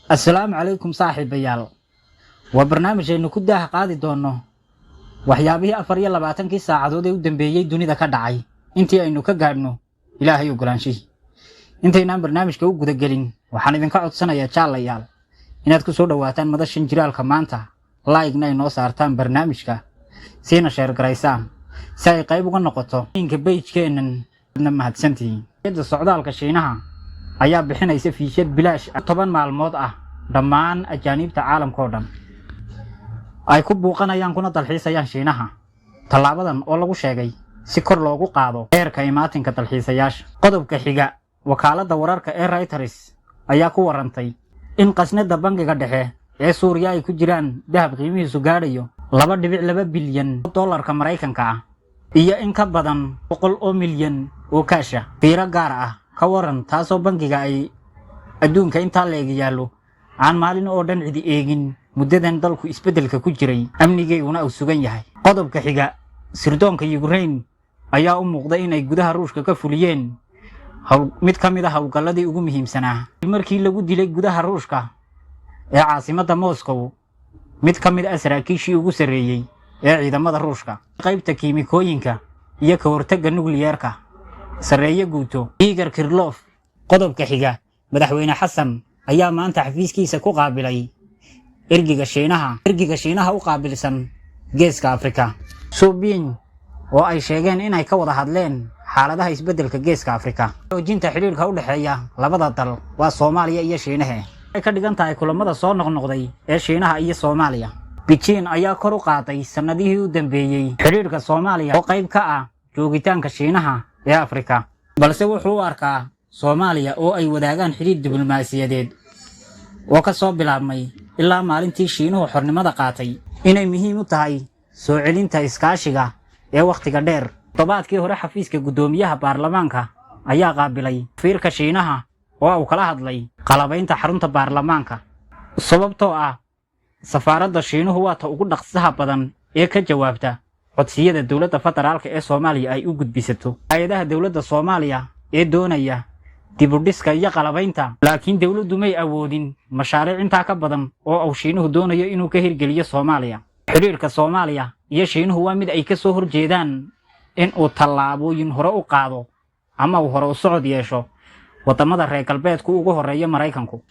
Assalaamu calaykum, saaxiibayaal. Waa barnaamij aynu ku daah qaadi doonno waxyaabihii 24-kii saacadood ee u dambeeyey dunida ka dhacay, intii aynu ka gaadhno Ilaahay ogolaanshihii. Intaynaan barnaamijka u gudagelin, waxaan idinka codsanayaa, jaalayaal, inaad ku soo dhowaataan madashan jiraalka maanta, like-na ay noo saartaan barnaamijka, siina share garaysaan si ay qayb uga noqoto inka page-keennan. Na mahadsantihiin. Hay'adda socdaalka Shiinaha ayaa bixinaysa fiishad bilaash ah 10 maalmood ah dhammaan ajaaniibta caalamka oo dhan ay ku buuqanayaan kuna dalxiisayaan Shiinaha. Tallaabadan oo lagu sheegay si kor loogu qaado heerka imaatinka dalxiisayaasha. Qodobka xiga, wakaaladda wararka ee Reuters ayaa ku warantay in qasnada bangiga dhexe ee Suuriya ay ku jiraan dahab qiimihiisu gaadhayo 2.2 bilyan dollarka Maraykanka ah iyo in ka badan 100 oo milyan oo kaasha. Fiiro gaar ah ka waran taasoo bangiga ay adduunka intaa la eg yaallo aan maalin oo dhan cidi eegin muddadan dalku isbeddelka ku jiray, amnigeyguna uu sugan yahay. Qodobka xiga, sirdoonka Yukrain ayaa u muuqda inay gudaha Ruushka ka fuliyeen mid ka mid a howlgalladii ugu muhiimsanaa markii lagu dilay gudaha Ruushka ee caasimadda Moscow mid ka mid ah saraakiishii ugu sarreeyey ee ciidamada Ruushka, qaybta kiimikooyinka iyo ka hortagga nukliyeerka, sarreeye guuto Igor Kirlof. Qodobka xiga, Madaxweyne Xasan ayaa maanta xafiiskiisa ku qaabilay ergiga Shiinaha u qaabilsan Geeska Afrika, Subin, oo ay sheegeen inay ka wada hadleen xaaladaha isbeddelka Geeska Afrika, xoojinta xidhiidhka u dhexeeya labada dal, waa Soomaaliya iyo Shiinahe. Ay ka dhigan tahay kulamada soo noqnoqday ee Shiinaha iyo Soomaaliya. Beijing ayaa kor u qaaday sannadihii u dambeeyey xidhiidhka Soomaaliya oo qayb ka ah joogitaanka Shiinaha ee Afrika, balse wuxuu u arkaa Soomaaliya oo ay wadaagaan xidhiidh diblomaasiyadeed oo ka soo bilaabmay ilaa maalintii Shiinuhu xornimada qaatay inay muhiim u tahay soo celinta iskaashiga ee wakhtiga dheer. Toddobaadkii hore, xafiiska guddoomiyaha baarlamaanka ayaa qaabilay safiirka Shiinaha oo uu kala hadlay qalabaynta xarunta baarlamaanka, sababtoo ah safaaradda Shiinuhu waa ta ugu dhaqsaha badan ee ka jawaabta codsiyada dowladda federaalka ee Soomaaliya ay u gudbisato hay-adaha dowladda Soomaaliya ee doonaya dibudhiska iyo qalabaynta. Laakiin dowladdu may awoodin mashaariic intaa ka badan oo uu Shiinuhu doonayo inuu ka hirgeliyo Soomaaliya. Xidhiirka Soomaaliya iyo Shiinuhu waa mid ay ka soo horjeedaan in uu tallaabooyin hore u qaado ama uu hore u socod yeesho waddamada reer galbeedku, ugu horreeya Maraykanku,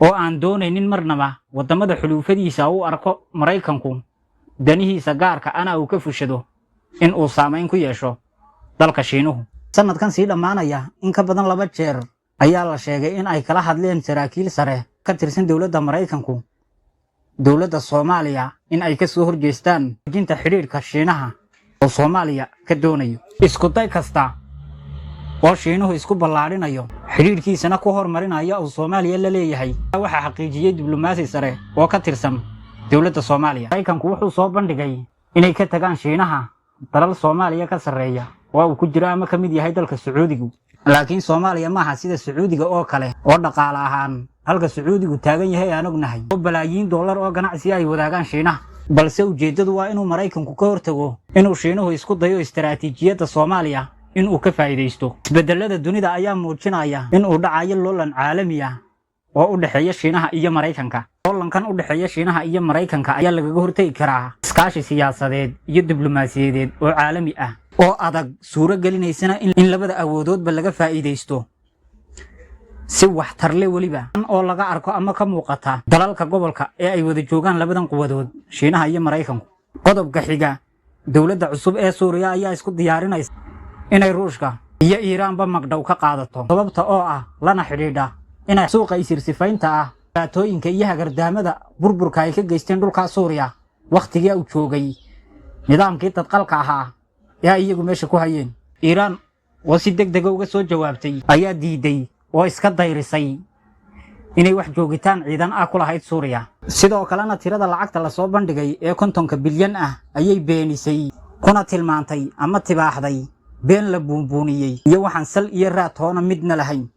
oo aan doonaynin marnaba waddamada xuluufadiisa u arko Maraykanku danihiisa gaarka ana uu ka fushado in uu saamayn ku yeesho dalka Shiinuhu. Sanadkan sii dhammaanaya, in ka badan laba jeer ayaa la sheegay in ay kala hadleen saraakiil sare ka tirsan dowladda Maraykanku dowladda Soomaaliya in ay ka soo horjeestaan xoojinta xidhiidhka Shiinaha oo Soomaaliya ka doonayo. Isku day kasta oo Shiinuhu isku ballaadhinayo xidhiidhkiisana ku hormarinayo uu Soomaaliya la leeyahay, waxaa xaqiijiyey diblomaasi sare oo ka tirsan dowladda Soomaaliya. Maraykanku wuxuu soo bandhigay inay ka tagaan Shiinaha dalal Soomaaliya ka sarreeya oo uu ku jiro ama ka mid yahay dalka Sacuudigu. Laakiin Soomaaliya maaha sida Sacuudiga oo kale oo dhaqaale ahaan halka Sacuudigu taagan yahay aan ognahay, oo balaayiin dollar oo ganacsi ay wadaagaan Shiinaha. Balse ujeeddadu waa inuu Maraykanku ka hortago inuu Shiinuhu isku dayo istaraatiijiyadda Soomaaliya inuu ka faa'iidaysto. Isbedelada dunida ayaa muujinaya in uu dhacayo loolan caalami ah oo u dhexeeya Shiinaha iyo Maraykanka. Loolankan u dhexeeya Shiinaha iyo Maraykanka ayaa lagaga hortegi karaa iskaashi siyaasadeed iyo diblomaasiyadeed oo caalami ah oo adag, suuro gelinaysana in labada awoodoodba laga faa'iidaysto si waxtarle weliba oo laga arko ama ka muuqata dalalka gobolka ee ay wada joogaan labadan quwadood, Shiinaha iyo Maraykanku. Qodobka xiga, dowladda cusub ee Suuriya ayaa isku diyaarinaysa inay Ruushka iyo Iiraanba magdhow ka qaadato, sababta oo ah lana xidhiidha inay suuqa isirsifaynta ah dhibaatooyinka iyo hagardaamada burburka ay ka geysteen dhulkaa Suuriya wakhtigii uu joogay nidaamkii dadqalka ahaa ee ay iyagu meesha ku hayeen. Iiraan oo si deg dega uga soo jawaabtay ayaa diiday oo iska dayrisay inay wax joogitaan ciidan ah ku lahayd Suuriya. Sidoo kalena tirada lacagta lasoo bandhigay ee 50-ka bilyan ah ayay beenisay, kuna tilmaantay ama tibaaxday been la buunbuuniyey iyo waxaan sal iyo raad toona midna lahayn.